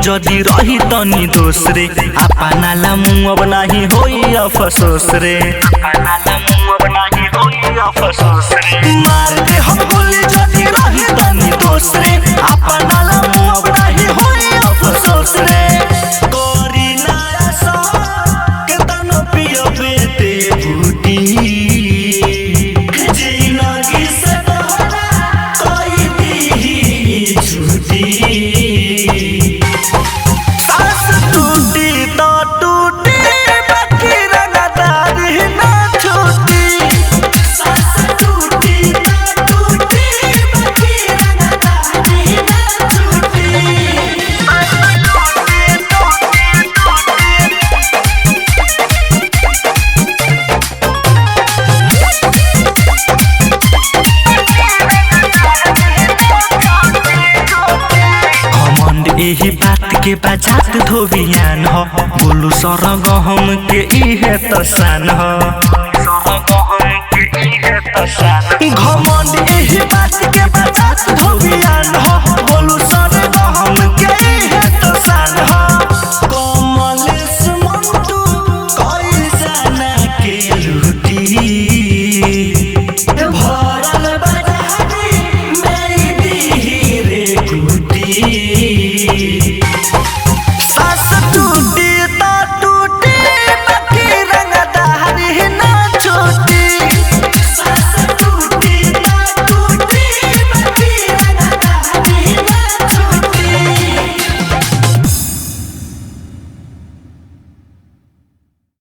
जदी रही तनी दोसरे अपना ला मुंह अब नाही होई अफसोस रे अपना ला मुंह अब नाही होई अफसोस रे मार दे हम गोली जदी रही तनी दोसरे अपना ला मुंह अब नाही होई अफसोस रे करी ना सो के तनो पियो बेटे बूटी जिनगी से तोहरा कोई दी छुटी सास टूटी तो टूटी बाकी रंगदारी ना छूटी सास टूटी तो टूटी बाकी रंगदारी ना छूटी घमंड एही बात के बजात धोबियान ह बोलू सरग हम के इहे तसान ह घमंड एही बात के बजात धोबियान ह बोलू।